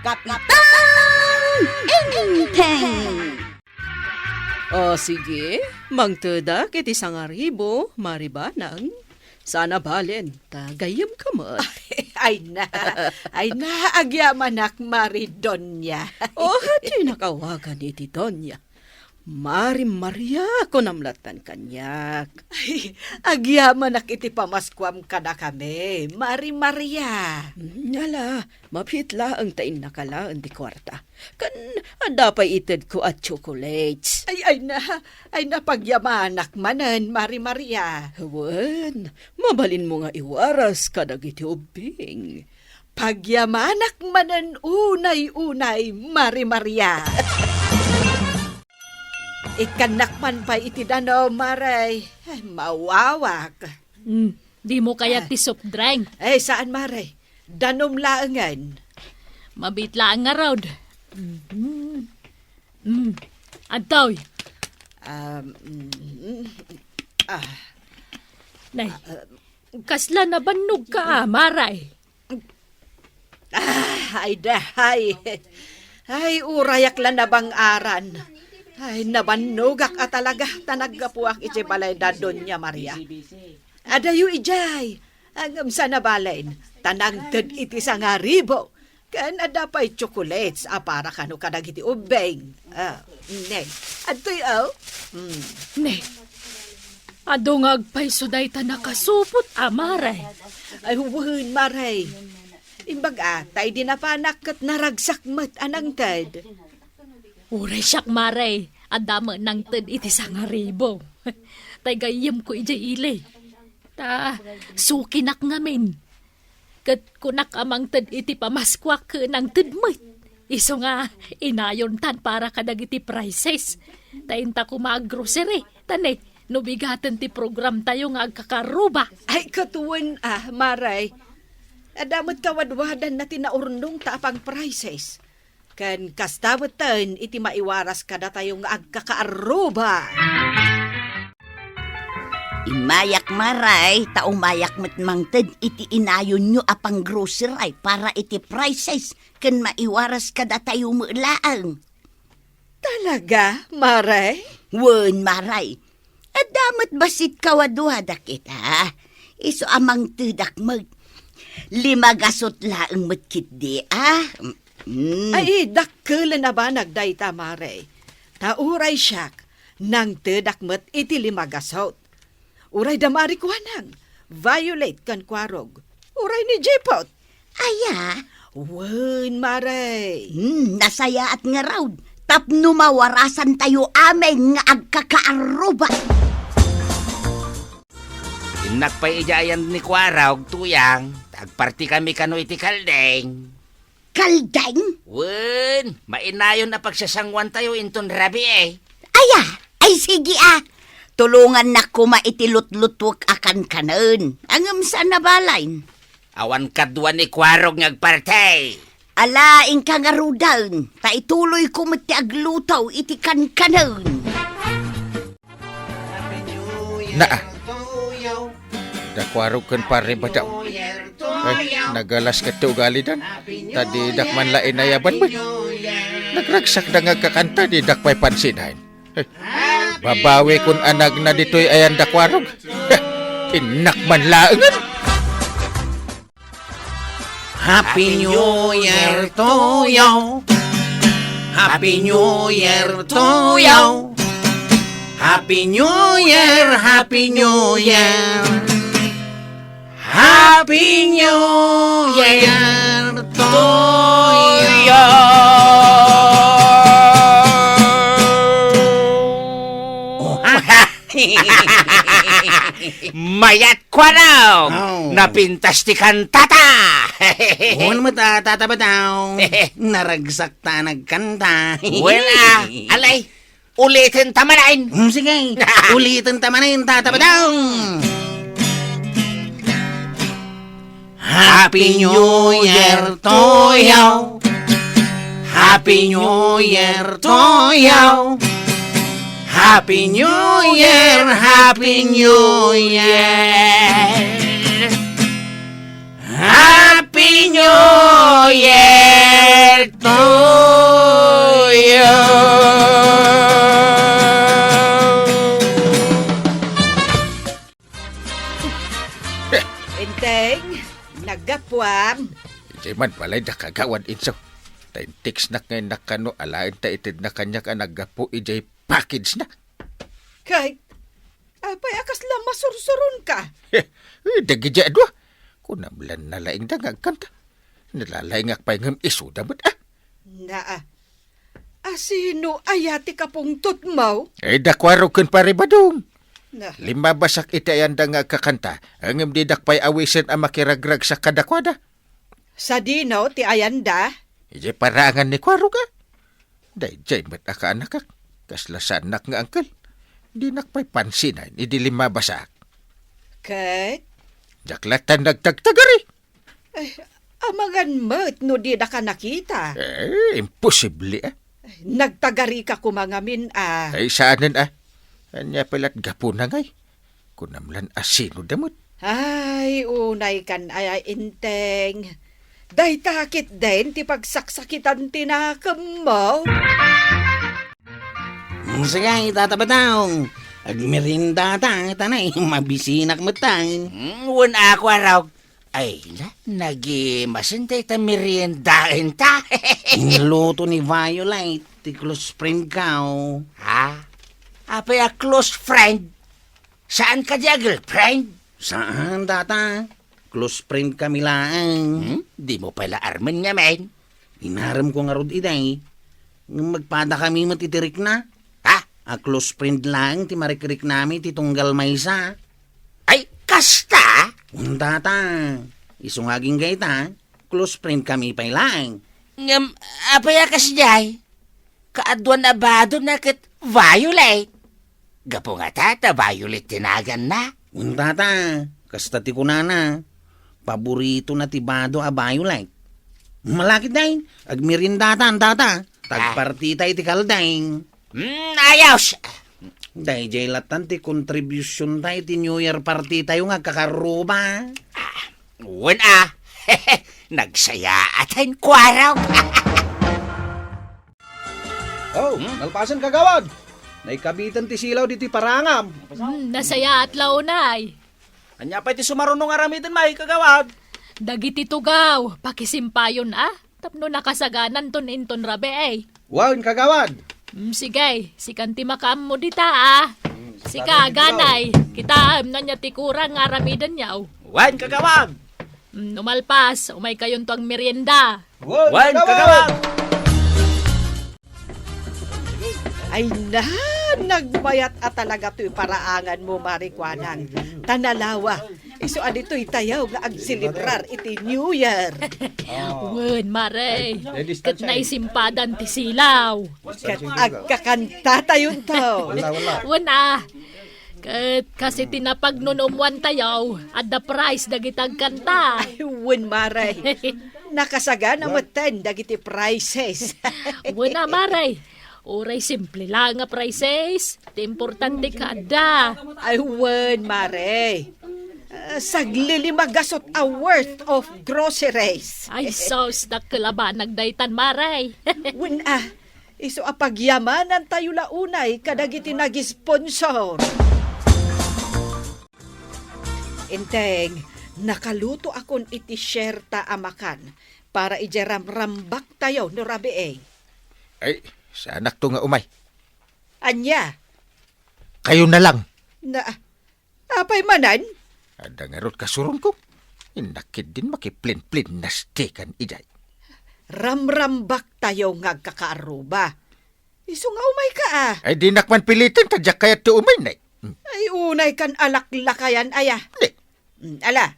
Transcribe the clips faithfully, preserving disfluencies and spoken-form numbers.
Kapitan Enteng! O, sige, mangtedak iti sangaribo, Mari Banang. Saan a balen, ta gayyemka met. Ay na, ay na, agyamanak, Mari Doña. O, dina awagan iti Doña. Mari Maria, kunam lattan kaniak. Ay, agyamanak iti pamaskuam kadakami, Mari Maria. Mm, ala, mabiit laeng ta innaka laeng ti kuarta. Ken adda pay itedko a chocolates. Ay, ay na, ay na, pagyamanak manen, Mari Maria. Wen, mabalinmo nga iwaras kadagiti ubbing. Pagyamanak manen unay-unay, Mari Maria. Ikkannak man pay iti danum, Mare. Ay, mawawak. Mm, dimo kayat Ah. ti soft drink? Ay, saan, Mare. Danum laengen. Mabiit laeng ngarud. Mm. Mm. Adtoy. Um, mm, ah. Nay, Ah, ah. Kasla nabannogka, a, Mare? Ah, ay, dahay. Ay, urayak la nabang-aran. Ay, nabannogak a talaga, ta naggapuak iti balay da Doña Maria. Adayo idiay, ngem saan a balen, ta nangted iti sangaribo. Ken adda pay chocolates a para kano kadagiti ubbing. Ah, ne. Adtoy, o. Mm. Ne. Adu nga agpayso dayta nakasupot, a, Mare. Ay, wen, Mare. Imbag, a, ta idi napanak ket naragsak met a nangted. Uray siak, Mare, adda met nangted iti sangaribo. Tay gayyemko idiay ili. Ta, sukinak ngamin. Ket kunak a mangted iti pamaskuak ket nangted met. Isu nga inayontan para kadagiti prizes. Ta inta koma a grocery. Ta ne, no bigaten ti programtayo nga agkakaarruba. Ay, ket wen, a, Mare. Adda met kawadwadanna ti naurnongta a pang-prizes. Ken kasta metten iti maiwaras kadatayo nga agkakaarruba. Immayak, Mare, ta umayak met mangted iti inayonyo a pang-grocery para iti prizes ken maiwaras kadatayo met laeng. Talaga, Mare? Wen, Mare. Adda met bassit kawaduadak ita. Isu a mangtedak met. Lima gasut laeng met ketdi, a. Mm. Ay, dakkelen a banag dayta, Mare. Ta uray siak, nangtedak met iti lima gasut. Uray da Mari Kuanang, Violet ken Kuarog. Uray ni Jipot. Aya? Wen, Mare. Hmm, nasayaat ngarud. Tapno mawarasantayo amin nga agkakaarruba. Innak pay idiay ayan ni Kuarog, Tuyang. Agpartikami kano iti kaldeng. Kaldeng? Wen, mainayon a pagsasanguantayo inton rabii. Aya, ay sige a. Tulongannak koma iti lutlutuek a kankanen. Ngem saan a balen. Awan kadua ni Kuarog nga agparti. Ala, inka ngaruden, ta ituloyko met ti agluto iti kankanen. Naa. Da Kuarog ken Pare Badaw. Ay, nagalas ket ti ugalidan. Ta didak man la inayaban met. Nagragsakda nga agkakanta, didak pay pansinen. Ay, babawikon a nagna ditoy ayan da Kuarog. Innak man laengen. Happy New Year to you. Happy New Year to you. Happy New Year, Happy New Year. Happy New Year to you. Mayat Kuarog! Oh. Napintas ti kantata! Wen met a, Tata Badaw. Naragsak ta nagkanta. Wen a, alay, uliten ta manen. Hmm, sige, uliten ta manen, Tata Badaw. Happy New Year to you. Happy New Year to you. Happy New Year, Happy New Year. Happy New Year Iman balay da Kagawad Inso. Ta intextnak nga innak kano alaen ta itedna kaniak a naggapu idiay package na. Kay, apay a kasla masursuron ka? Eh, dagiti a dua. Kunam lan nalaingda nga agkanta. Nalalaingak pay ngem isuda met, ah. Naa. Asino aya ti kapungtotmo? Eh, da Kuarog ken Pari Badong. Na. Limmabasak iti ayanda nga agkakanta, ngem didak pay awisen a makiragragsak kadakuada. Sadino ti ayanda? Idiay paraangan ni Kuarog, a. Daydiay met a kaanakak. Kasla saannak nga angkel. Dinak pay pansinen idi limmabasak. Ket? Diak latta nagtagtagari. Ay, amangan met no didaka nakita. Eh, imposible, a. Nagtagarika koma ngamin, a. Ay, saanen, a. Ania pay la't gapuna ngay? Kunam lan asino da met. Ay, unay kan aya, Enteng. Dayta ketdin ti pagsaksakitan ti nakemmo. Mm, sige, Tata Badong. Agmeriendata, ta nay, mabisinak met tay. Mm, wen a, Kuarog. Ay, na, nagimasen dayta meriendaenta. Inluto ni Violet, ti close friend ko. Ha? Apay a close friend? Saan kadi a girlfriend? Saan, Tata. Close friend kami laeng. Hmm? Dimo pay la armen ngamin. Inarem ko ngarud idi. Ngem magpada kami met iti rikna. Ha? A close friend laeng ti marikriknami ti tunggal maysa. Ay, kasta? Wen, Tata. Isu nga agingga ita, close friend kami pay laeng. Ngem, apay a kasdiay? Kaaduan a badona ket Violet. Gapu ngata ta Violet ti naganna. Wen, Tata, kasta ti kunana, paboritona ti bado a Violet. Malakit dayn, agmeriendatan, Tata. Ah. Tagpartita iti kaldeng. Hmm, ayos. Daydiay lattan ti kontribusionta iti New Year party tayo nga agkakarruba. Ah, wen a. Nagsayaat, Kuarog. Oh, hmm? Nalpasen, Kagawad. Naikabiten ti silaw ditoy parangam. Hmm, nasayaat la unay. Ania pay ti sumaruno nga aramiden, may Kagawad? Dagiti tugaw, pakisimpayon a, tapno nakasagananton inton rabii. Wen, Kagawad. Hmm, sige, sikan ti makaammo dita a. Hmm, sika, sige, Kagawad. Ganay, kitaem no ania ti kurang nga aramidenyo. Wen, Kagawad. Hmm, no malpas, umaykayonto agmerienda. Wen, Kagawad. Ay na, nagmayat a talaga toy paraanganmo, Mari Kuanang. Ta nalawa, isu a ditoy tayo nga agselebrar iti New Year. Wen, Mare. Ay, ay, ket distansya, eh. Naisimpadan ti silaw. Ket agkakanta tayonto. Wala, wala. Wen a. Ket kas iti napagnunumoantayo, adda prize dagiti agkanta. Ay, wen, Mare. Nakasagana metten dagiti prizes. Wen a, Mare. Uray simple lang nga prizes, ti importante kaadda. Ay, wen, Mare. Ah, saglilima gasut a worth of groceries. Ay, sus, dakkel a banag daytan, Mare. Wen a, isu a pagyamanantayo la unay kadagiti nag-sponsor. Enteng, nakalutoakon iti sierta a makan para idiay ramrambaktayo no rabii. Ay, saanakto nga umay. Ania? Kayo na lang. Na, apay manen? Adda ngarud kasuronko. Innak ketdin makiplinplinnastikan idiay. Ramrambaktayo nga agkakaarruba. Isu nga umayka a. Ay, dinak man piliten, ta diak kayat ti umay, nay. Hmm. Ay, unaykan a laklakayan aya. Di. Hmm, ala,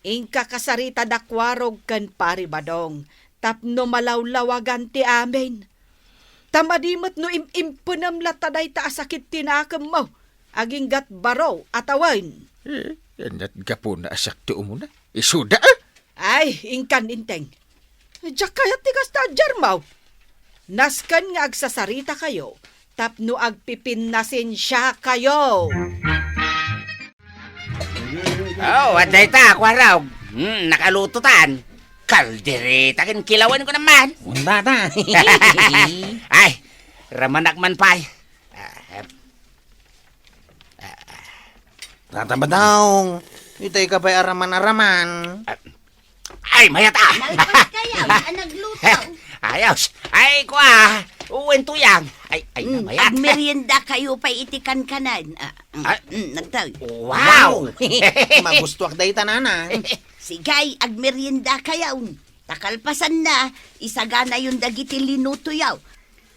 inka kasarita da Kuarog ken Pari Badong, tapno malawlawagan ti amin. Ta madi met no im-impenem latta dayta a sakit ti nakemmo, aginggat baro a tawen. Eh, ania't gapuna a siak ti umuna. Isuda, a? Ay, inkan Enteng. Diak kayat ti kasta a diarmaw. Nasken nga agsasaritakayo tapno agpipinnasensiakayo. Oh, adda ita, Kuarog. Hmm, nakalutotan. Kaldereta ken kilawan ko naman. Unda ta. Ay, ramanak man pay. Ah, Tata Badong, itay ka pay araman-araman. Ah, Ay, mayat, ah! Nalpas kayo, ah, nagluto. Ayos. Ay, kua. Uwen tuyang. Ay, ay, mm, mayat. Agmerienda kayo pa iti kankanan. Ah, mm, ah, mm, nagtag. Wow! Magustuak dayta, Nanang. Sige, agmerienda kayo. Ta kalpasanna, isaganayon dagiti linutoyo.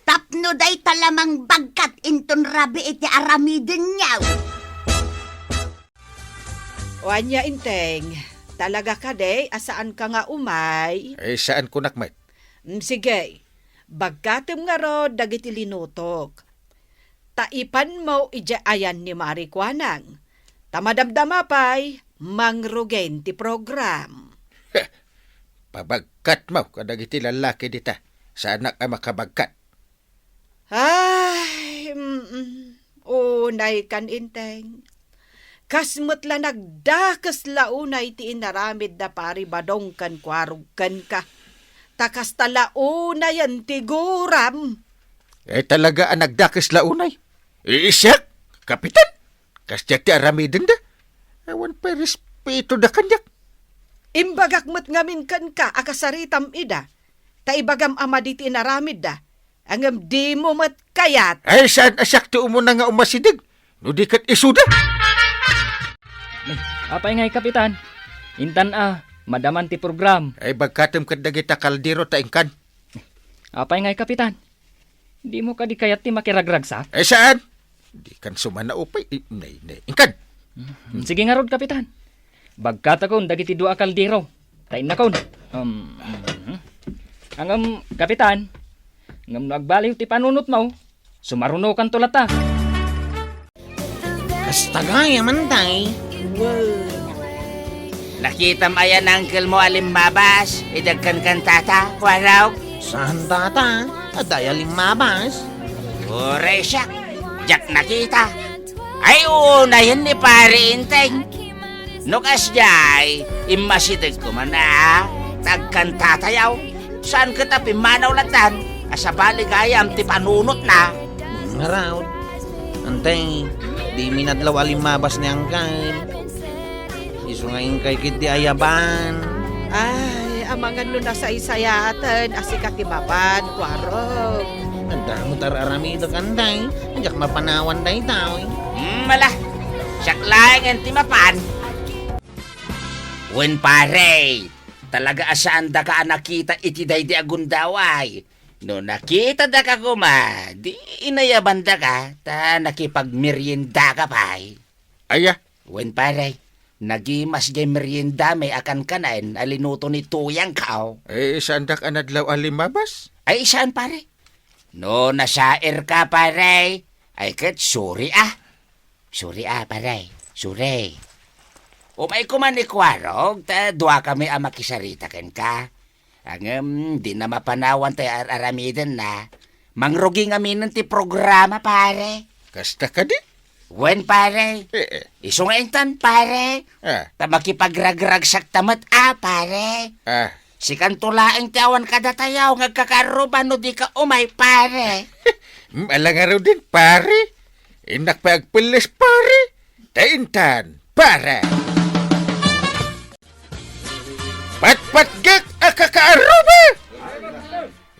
Tapno dayta la mangbagkat inton rabii ti aramidenyo. O ania, Enteng, talaga kadi a saanka nga umay? Eh, saan kunak met. Mm, sige, bagkatem ngarud dagiti linutok. Ta ipanmo idiay ayan ni Mari Kuanang. Ta madamdama pay, mangrugin ti program. Heh, pabagkatmo kadagiti lallaki dita. Saanak a makabagkat. Ay, mm, unay kan Enteng. Kas met la nagdakes la unay ti inaramid da Pari Badong ken Kuarog kenka. Ta kasta la unayen ti guram. Eh, talaga a nagdakes la unay. Iisyak, Kapitan. Kas diak ti aramidenda. Awan pay respeto da kaniak. Imbagak met ngamin kenka a kasaritam ida. Ta ibagam a madi ti inaramidda. Ngem dimo met kayat. Ay, saan a siak ti umuna nga umasideg? No di ket isuda? Ay, apay ngay, Kapitan? Intan a, madaman ti program. Ay, bagkatem ket dagita kaldero ta inkan. Apay ngay, Kapitan? Dimo kadi kayat ti makiragragsak? Ay, saan? Di kan sumanaupay. I-, nay, nay. Inkan. Mm, sige ngarud, Kapitan. Bagkatakon dagiti dua a kaldero. Ta innakon. Um, mhm. Ngem, Kapitan, ngem no agbaliw ti panunotmo, sumarunokanto latta. Kasta gayam, Enteng. Nakitam aya ni angkelmo a limmabas idi agkankantata, Kuarog? Saan, Tata. Adda aya limmabas? Uray siak, diak nakita. Ay, unayen ni Pari Enteng. No kasdiay, immasidegko man a, ta agkantatayo. Saan ket a pimmanaw lattan a sabali gayam ti panunotna? Ngarud, Enteng, dimi nadlaw a limmabas ni angkel. Isu nga inkay ketdi ayaban. Ay, amangan no nasaysayaaten a sika ti mapan, Kuarog. Adda met ar-aramidek, Enteng. Diak mapanawan daytoy. Hmm, ala. Siak laengen ti mapan. Wen, pare, talaga a saandaka a nakita iti daydi a gundaway. No nakitadaka koma, di inayabandaka, ta nakipagmeriendaka pay. Aya? Wen, pare, nagimas jay meriendami a kankanen a linuto ni Tuyangko. Eh, saandak a nadlaw a limmabas? Ay, saan, pare? No nasaerka, pare, ay ket suri a. Suri a, pare. Suri. Umayko man ni Kuarog, ta duakami a makisarita kenka. Ngem, di na mapanawan tay ar-aramidenna. Mangrugi ngaminen ti programa, pare. Kasta kadi? Wen, pare. Eh, eh. Isu nga intan, pare. Ah. Ta makipagragragsakta met a, pare. Ah. Sikanto laeng ti awan kadatayo nga agkakaarruba no dika umay, pare. Mm, ala ngaruden, pare. Innak pay agpelles, pare. Ta intan, pare. Patpatgek a kakaarruba!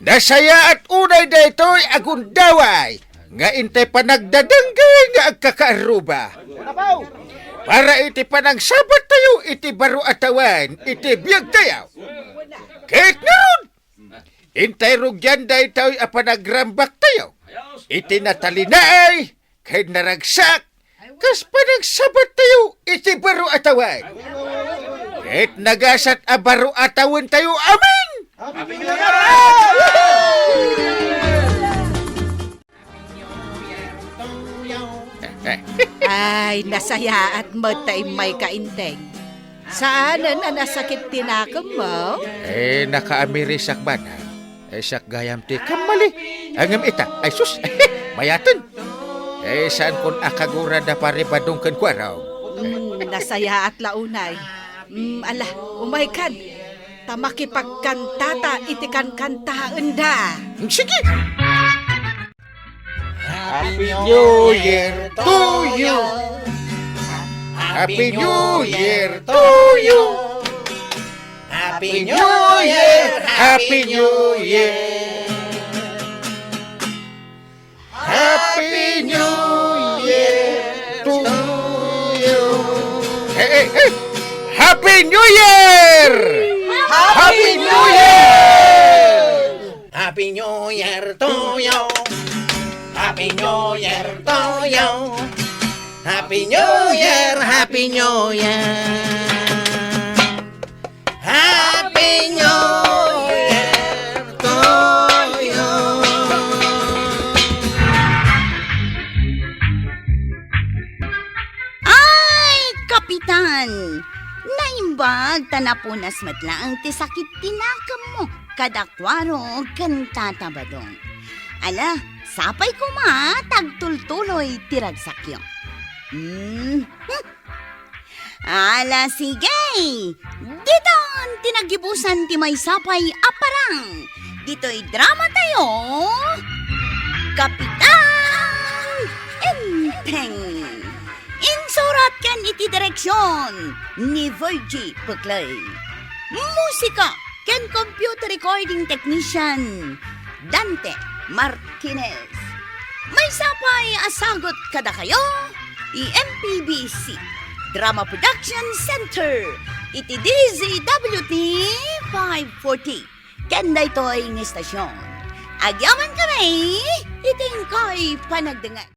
Nasayaat unay daytoy a gundaway nga intay panagdadanggen nga agkakaarruba. Para iti panangsabattayo iti baro a tawen iti biagtayo. Ket ngarud, intay rugian daytoy a panagrambaktayo iti natalinaay ken naragsak, kas panagsabattayo iti baro a tawen. Ket nagasat a baro a tawentayo. Amen! Ay, nasayaat met ta immayka, Enteng. Saanen a nasakit ti nakemmo? Eh, nakaamirisak, manang. Eh, siak gayam ti kammali. Ngem ita, ay sus, mayaten. Eh, saankon a kagurada, pare Badong ken Kuarog. Mm, nasayaat la unay. Mm, ala, umaykan. Ta makipagkantata iti kankantaenda. Sige! Happy New Year to you. Happy New Year to you. Happy New Year! Happy New Year! Happy New Year to you! Hey, hey, hey! Happy New Year! Happy New Year! Happy New Year to you! Happy New Year to you! Happy New Year! Happy New Year! Happy New Year to you! Ay, Kapitan! Naimbag ta napunas met laeng ti sakit ti nakemmo kadakuaro ken Tata Badong. Ala, sapay koma ta agtultuloy ti ragsakyo. Hmm, hmm. Ala, sige! Ditan ti naggibusan ti maysa pay a parang. Ditoy drama tayo, Kapitan Enteng. Insurat ken iti direksyon ni Virgie Puclay. Musika ken computer recording technician, Dante Martinez. Maysa pay a sagut kadakayo, ti M P B C Drama Production Center iti D Z W T five forty. Ken daytoy nga istasyon, agyamankami iti inkay panagdengngeg.